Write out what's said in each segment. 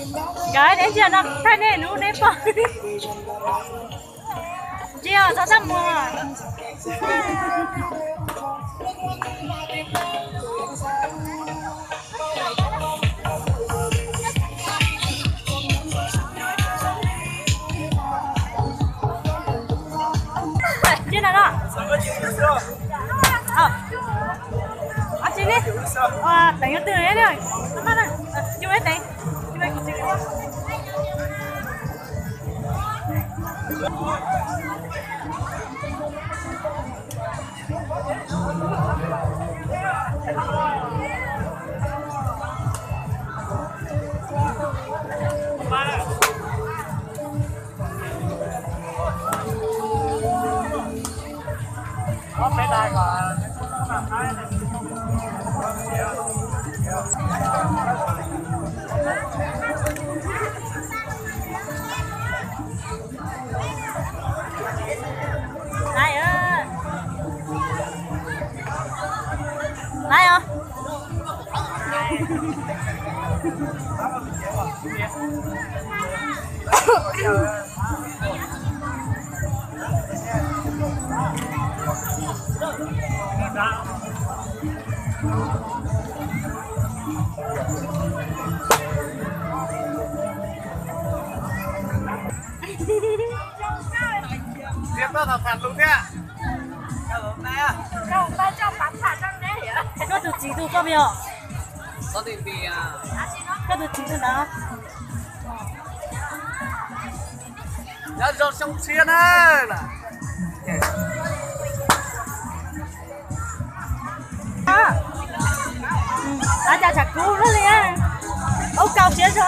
Nkawd neb ntsia no thaij nej lub neb pom. Ntsia txhob txaj muag. Ntsia no no. Ab tsi ne, teev yuav twg ne, teev, Laib os. Txiav toj tham tham lus thiab. Koj tus txiv tus koj pem os? Koj tus txiv tus ntawd. Nyob zoo xyoo tshiab na. Ab cas tshav kub luaj li, ua kau siab zog.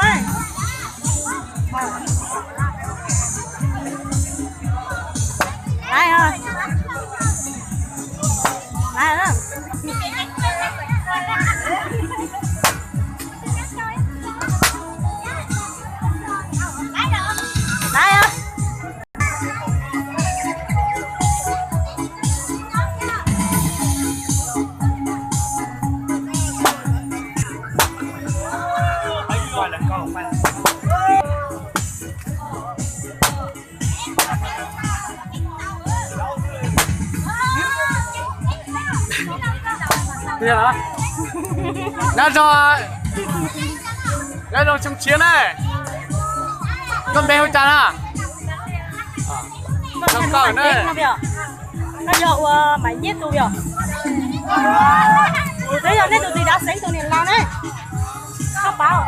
Laib, laib. Laib. Nyob zoo, nyob zoo xyoo tshiab na. Koj npe hu cas na? Koj yog ua Maiv Nyiaj tus yog? Tus twg yog nej tus txiv Dav Xeev tus niam laus ne? Koj paub.